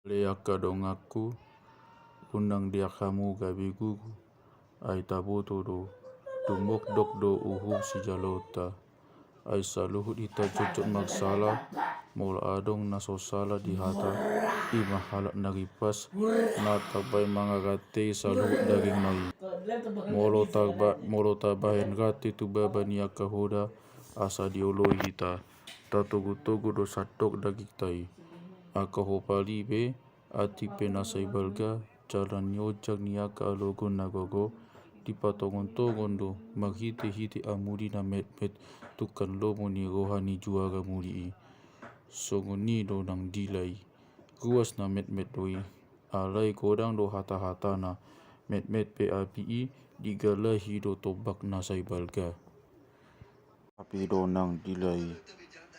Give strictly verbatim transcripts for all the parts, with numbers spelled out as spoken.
Ale angka donganku, unang deak hamu gabe gugu, ai taboto do, dung mondok do uhum sijaloonta. Ai saluhut hita jotjot marsala, molo adong na so sala di hata, i ma halak na ripas, na tarbaen mangaratei saluhut dagingna i. Molo tarba-, molo tabahen rante tu baba ni angka hoda, asa dioloi hita, tatogutogu do sandok dagingta i. Angka hopali be, atik pe na sai balga, jala nionjak ni angka alogo na gogo, dipatongontongon do, marhitehite amudi na metmet, tungkan lomo ni roha ni juaramudi i. Songon i do nang dila i, ruas na metmet do i, alai godang do hatahatana, metmet pe api i, digalahi do tombak na sai balga. Api do nang dila i,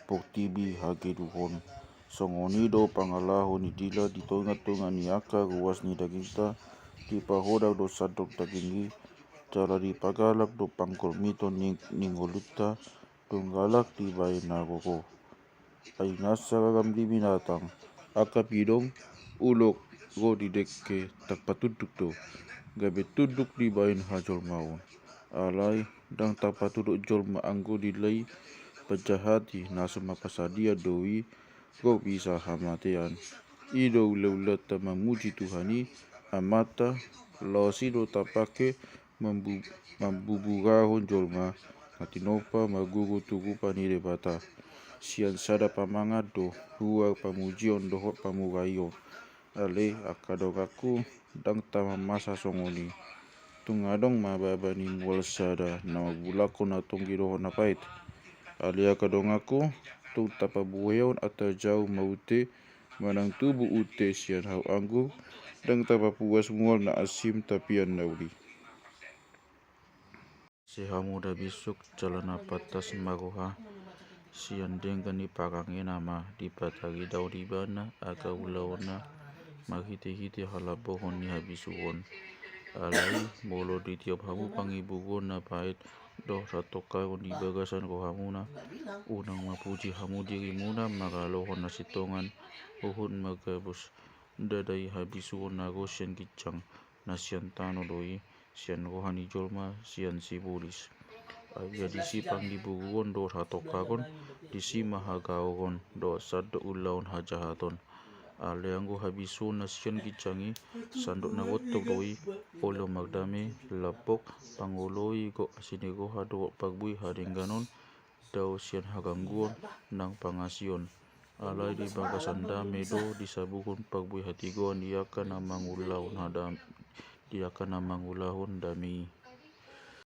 portibi hageduhon. Songon i do pangalaho ni dila di tongatonga ni angka ruas ni dagingta, dipahodak do sandok daging i, jala dipagalak do panggolmiton ni, ni ngolunta, dung galak dibaen na gogo. Ai nasa ragam di binatang, angka pidong, ulok, ro di dengke, tarpatunduk do. Gabe tunduk dibaen hajolmaon. Alai, ndang tarpatunduk jolma anggo dila i, panjahati na so mapasadian do i, ro bisa hamatean. I do ulaulanta mamuji Tuhan i, Amanta, laos i do tapake mambu-, mambuburahon jolma, na tinompa margogo tu rupa ni Debata. Sian sada pamangan do, ruar pamujion dohot pamuraion. Ale, angka donganku, ndang tamamasa songon i. Tung adong ma baba ni mual sada, na mambulangkon na tonggi dohot na pait. Ale angka donganku, tung tapabuheon ata jau ma ute, manang tubu ute sian hau anggur, ndang tapapuas mual na asim tapian na uli. Sai hamuda bisuk jala na pantas ma roha, sian denggan ni parangena ma dipataridaon ibana angka ulaonna, marhitehite halambohon ni habisuhon. Alai, molo ditiop hamu pangiburuon na pait dohot hatongkangon di bagasan rohamuna, unang mapuji hamu dirimuna maralohon na sintongan, huhut margabus ndada i habisuhon na ro sian ginjang, na sian tano do i, sian roha ni jolma, sian sibolis. Ai ia disi pangiburuon dohot hatongkangon, disi ma hagaoron dohot sandok ulaon hajahaton. Ale anggo habisuhon na sian ginjang i, sandok na gontok do i, olo mardame, lambok, pangoloi, gok asi ni roha dohot parbue hadengganon, dao sian hagangguon nang pangasion. Alai di bagasan dame do disabuhon parbue hatigoan di angka na mangulahon hadam-, di angka na mangulahon dame i.